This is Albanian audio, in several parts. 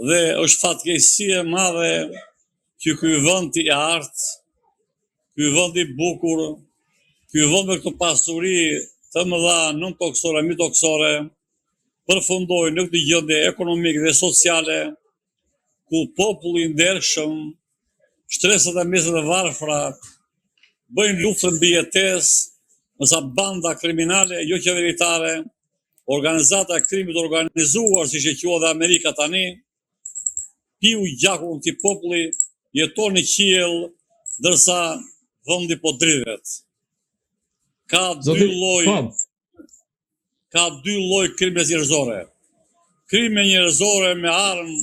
Dhe është fatkeqësi e madhe që ky vend i artë, ky vend i bukur, ky vend me këto pasuri të mëdha nëntokësore, mbitokësore, përfundoi në këtë gjendje ekonomike dhe sociale, ku populli i ndershëm, shtresat e mesme të varfra, bëjnë luftën mbijetesë, ndërsa banda kriminale joqeveritare, organizata e krimit të organizuar, siç e quan dhe Amerika tani, piu gjakun këtij populli, jeton në qiell, ndërsa vendi po dridhet. Ka dy lloj po. Ka dy lloj krime njerëzore. Krime njerëzore me armë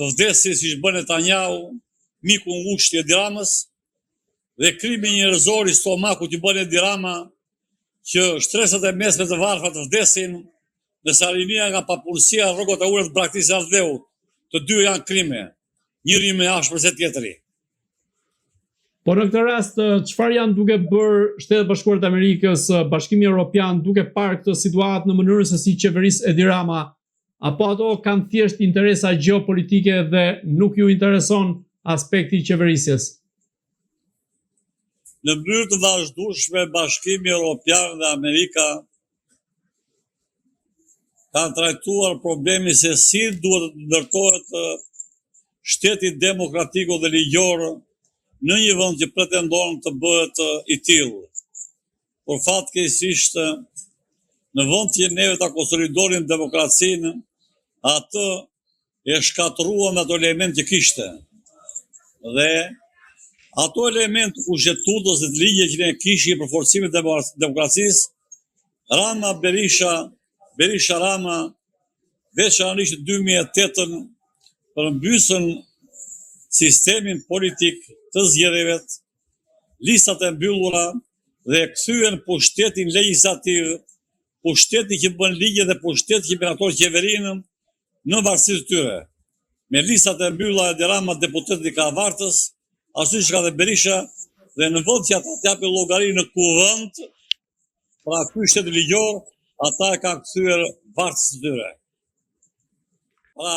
të vdesin siç bën Netanyahu, miku i ngushtë i Edi Ramës, dhe krimi njerëzor i stomakut që bën Edi Rama, që shtresat e mesme të varfra të vdesin, ndërsa rinia nga papunësia rrogat e ulëta të braktisin atdheun. Të dy janë krime, njëri më i ashpër se tjetri. Po në këtë rast, çfarë janë duke bërë Shtetet e Bashkuara të Amerikës, Bashkimi Evropian, duke parë këtë situatë në mënyrën se si qeveris Edi Rama, apo ato kanë thjesht interesa gjeopolitike dhe nuk ju intereson aspekti i qeverisjes? Në mënyrë të vazhdueshme Bashkimi Evropian dhe Amerika kanë trajtuar problemin se si duhet të ndërtohet shteti demokratiko dhe ligjor në një vend që pretendon të bëhet i tillë. Por fatkeqësisht në vend që neve ta konsolidonim demokracinë, atë e shkatërruan ato elementë që kishte. Dhe ato elementë të kushtetutës dhe të ligjeve që ne kishim për forcimin e demokracisë, Rama Berisha, Berisha Rama, veçanërisht në 2008-ën përmbysën sistemin politik të zgjedhjeve, listat e mbyllura dhe kthyen pushtetin legjislativ, pushtetin që bën ligje dhe pushtetin që miraton qeverinë në varësi të tyre. Me listat e mbyllura Edi Rama deputetët i ka vartës, ashtu siç ka dhe Berisha, dhe në vend që ata të japin llogari në kuvend, pra ky shtet ligjor, ata e kanë kthyer vartës të tyre. Pra,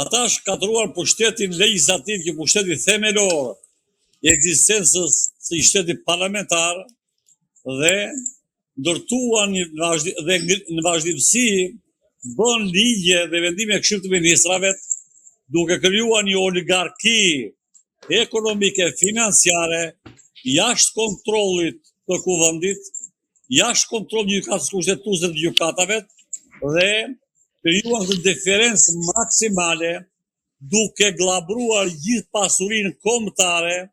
ata shkatërruan pushtetin legjislativ që pushteti themelor i ekzistencës së një shteti parlamentar dhe ndërtuan një vazhdi, dhe në vazhdimësi bënë ligje dhe vendime e Këshillit të Ministrave duke krijuar një oligarki ekonomike financiare jashtë kontrollit të kuvendit, jashtë kontrollit të gjykatës kushtetuese të gjykatave dhe krijuan këtë diferencë maksimale duke gllabruar gjithë pasurinë kombëtare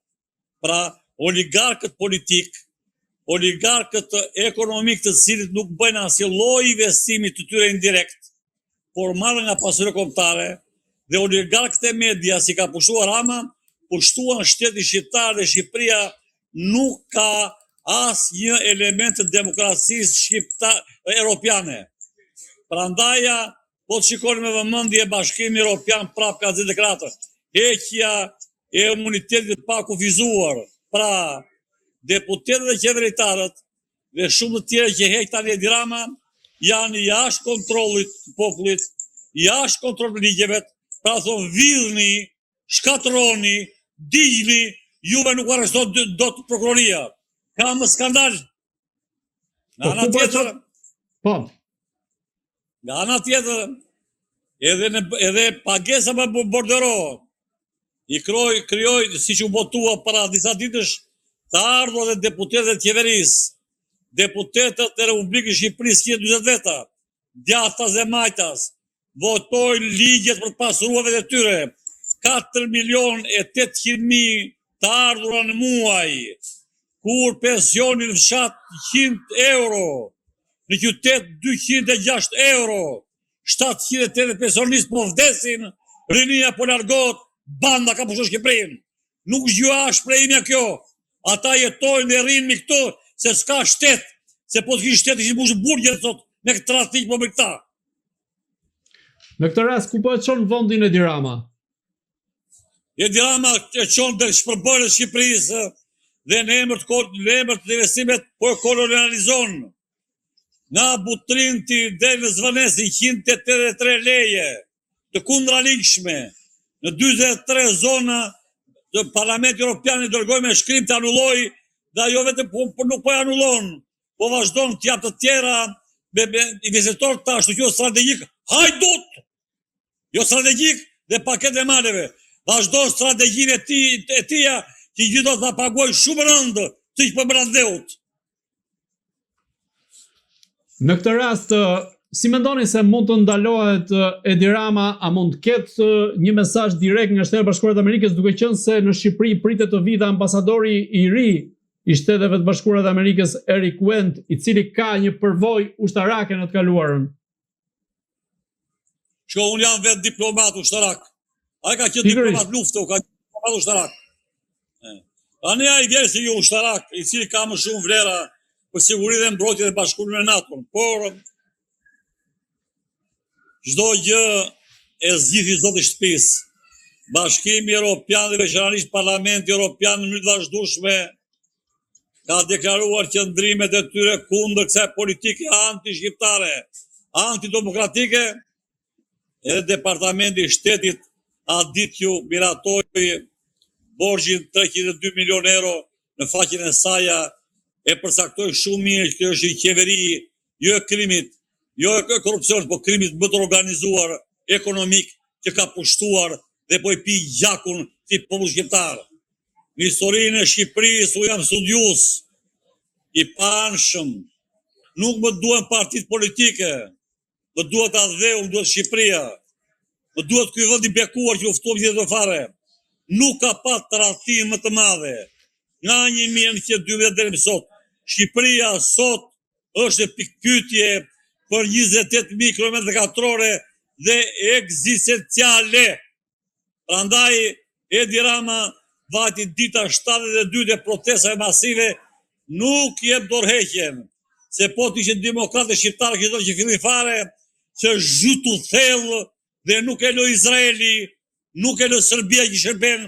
Pra, oligarkët politikë, oligarkët ekonomikë të cilët nuk bëjnë asnjë lloj investimi të tyre indirekt, por marrë nga pasuria kombëtare dhe oligarkët e medias që ka pushtuar Rama, pushtuan shtetin shqiptar dhe Shqipëria nuk ka asnjë element të demokracisë shqiptare europiane. Prandaj po të shikoni me vëmendje Bashkimi Europian prapë ka nxjerrë deklaratën. Heqja e imunitetit të pakufizuar, pra deputetët dhe qeveritarët dhe shumë të tjerë që heq tani Edi Rama janë jashtë kontrollit të popullit, jashtë kontrollit të ligjeve, pra thonë vidhni, shkatërroni, digjni, juve nuk arreston dot prokuroria. Ka më skandal. Nga po, ana tjetër, po. Nga ana tjetër, edhe në edhe pagesa me bordero i kroj krijoi siç u botua para disa ditësh të ardhurat e deputetëve të qeverisë, deputetët e Republikës së Shqipërisë 140 veta, djathtas dhe majtas, votojnë ligjet për të pasuruar vetë e tyre, 4 milion e 800 mijë të ardhura në muaj, kur pensioni në fshat 100 euro, në qytet 206 euro, 780 pensionistë po vdesin, rinia po largohet, banda ka pushtuar Shqipërinë. Nuk është gjuhë e ashpër e imja kjo. Ata jetojnë dhe rrinë me këto, se s'ka shtet, se po të kish shtet ishin mbushur burgjet sot me këtë tradhti që po bëjnë këta. Në këtë rast ku po e çon vendin Edi Rama? Edi Rama e çon drejt shpërbërjes së Shqipërisë dhe në emër të në emër të investimeve po e kolonializon. Nga Butrinti deri në Zvërnec 183 leje. të kundraligjshme në 43 zona të Parlamenti Europian i dërgoi me shkrim të anullojë dhe ajo vetëm po, po nuk po e anullon, po vazhdon të japë të tjera me, me investitor të ashtuquajtur strategjik, hajdut! Jo strategjik dhe paketën e maleve. Vazhdon strategjinë e tij e tija që gjithë do ta paguajë shumë rëndë të që për atdheut. Në këtë rast, si mendoni se mund të ndalohet Edi Rama, a mund të ketë një mesazh direkt nga Shtetet e Bashkuara të Amerikës, duke qenë se në Shqipëri pritet të vijë ambasadori i ri i Shteteve të Bashkuara të Amerikës, Erik Wendt, i cili ka një përvojë ushtarake në të kaluarën? Shko, unë jam vetë diplomat ushtarak. Ai ka qenë diplomat lufte, u ka qenë diplomat ushtarak. Tani ai vjen si një ushtarak, i cili ka më shumë vlera për siguri dhe mbrojtje dhe bashkëpunim me NATO-n, por çdo gjë e zgjidh i zoti i shtëpisë. Bashkimi Europian dhe veçanërisht Parlamenti Europian në mënyrë të vazhdueshme ka deklaruar qëndrimet e tyre kundër kësaj politike anti-shqiptare, antidemokratike, edhe Departamenti i Shtetit atë ditë që miratoi borxhin 302 milion euro në faqen e saja e përcaktoi shumë mirë që kjo është një qeveri jo e krimit, jo e korrupsionit, po krimit më të organizuar ekonomik që ka pushtuar dhe po i pi gjakun këtij populli shqiptar. Në historinë e Shqipërisë unë jam studiues i paanshëm. Nuk më duhen partitë politike, më duhet atdheu, më duhet Shqipëria. Më duhet ky vend i bekuar që u ftuam gjithë fare. Nuk ka pa tradhti më të madhe. Nga 1912 deri më sot, Shqipëria sot është në pikëpyetje për 28.000 km katrore dhe ekzistenciale. Prandaj Edi Rama vajti dita 72 e protestave masive nuk jep dorëheqjen, se po të ishin demokratë shqiptarë që do që fillim fare, që zhytu thellë dhe nuk e lë Izraeli, nuk e lë Serbia që shërben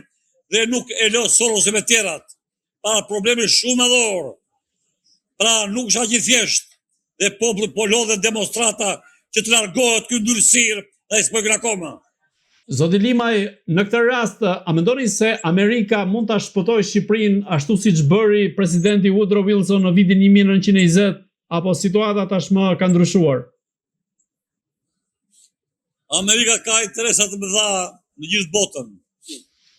dhe nuk e lë Sorosi me tjerat. Pra problemi shumë madhor. Pra nuk është aq i thjeshtë dhe populli po lodhet demonstrata që të largohet ky ndyrësirë dhe ai s'po ikën akoma. Zoti Limaj, në këtë rast, a mendoni se Amerika mund ta shpëtojë Shqipërinë ashtu siç bëri presidenti Woodrow Wilson në vitin 1920 apo situata tashmë ka ndryshuar? Amerika ka interesa të mëdha në gjithë botën.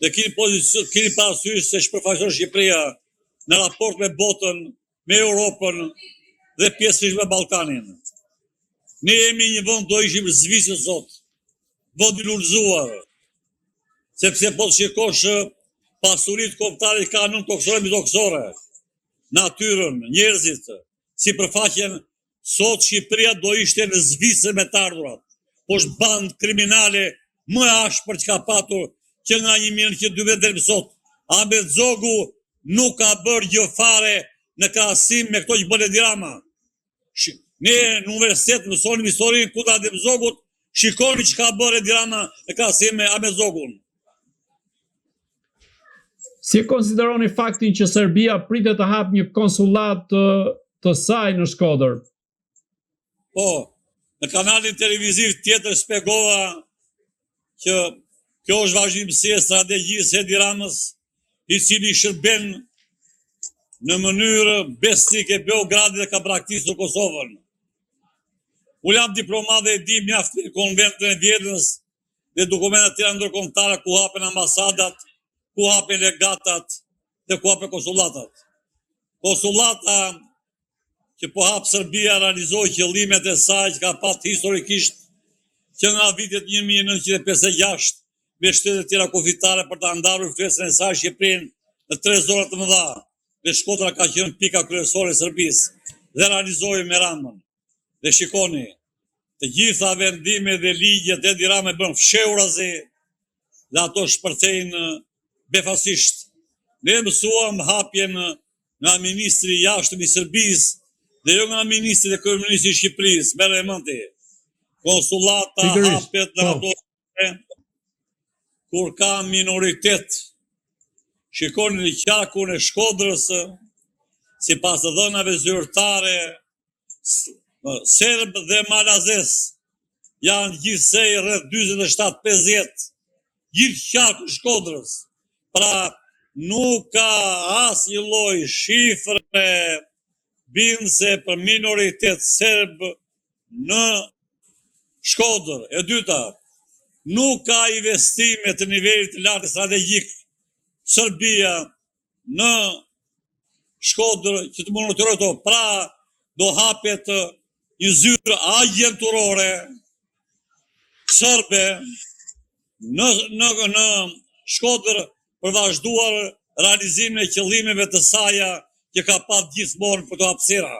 Dhe keni pozicion, keni parasysh se ç'përfaqëson Shqipëria në raport me botën, me Europën dhe pjesërisht me Ballkanin. Ne jemi një vend do ishim Zvicër sot, vend i lulëzuar, sepse po të shikosh pasuritë kombëtare që ka nëntokësore mbitokësore, natyrën, njerëzit, sipërfaqen Sot Shqipëria do ishte në Zvicër me të ardhurat, po është bandë kriminale më e ashpër që ka patur që nga 1912 deri më sot. Ahmet Zogu nuk ka bërë gjë fare në krahasim me këto që bën Edi Rama. Ne në universitet mësonim historinë kundër Adem Zogut, shikoni çka bërë Edi Rama në krahasim me Ahmet Zogun. Si e konsideroni faktin që Serbia pritet të hapë një konsullatë të, të saj në Shkodër? Po, në kanalin televiziv tjetër shpjegova që kjo është vazhdimësi e strategjisë së Edi Ramës, i cili shërben në mënyrë besnike Beogradit dhe ka braktisur Kosovën. Unë jam diplomat dhe e di mjaft mirë konventën e Vjenës dhe dokumentet tjera ndërkombëtare ku hapen ambasadat, ku hapen legatat dhe ku hapen konsullatat. Konsullata që po hap Serbia realizoi qëllimet e saj që ka pat historikisht që nga vitet 1956 me shtetet tjera kufitare për ta ndarë influencën e saj Shqipërinë në tre zona të mëdha dhe Shkodra ka qenë pika kryesore e Serbisë dhe realizoi me Ramën. Dhe shikoni, të gjitha vendimet dhe ligjet Edi Rama i bën fshehurazi dhe ato shpërthejnë befasisht. Ne mësuam hapjen nga ministri i jashtëm i Serbisë dhe jo nga ministri dhe kryeministri i Shqipërisë, merre me mend ti. Konsullata hapet në po. ato kur ka minoritet. Shikoni në qarkun e Shkodrës, sipas të dhënave zyrtare, serbë dhe malazes. Janë gjithsej rreth 47-50 gjithë qarku i Shkodrës. Pra, nuk ka asnjë lloj shifre bindëse për minoritet serb në Shkodër. E dyta, nuk ka investime të nivelit të lartë strategjik Serbia në Shkodër që të monitorojë ato. Pra, do hapet një zyrë agjenturore serbe në në në Shkodër për vazhduar realizimin e qëllimeve të saja që ka pas gjithmonë për këto hapësira.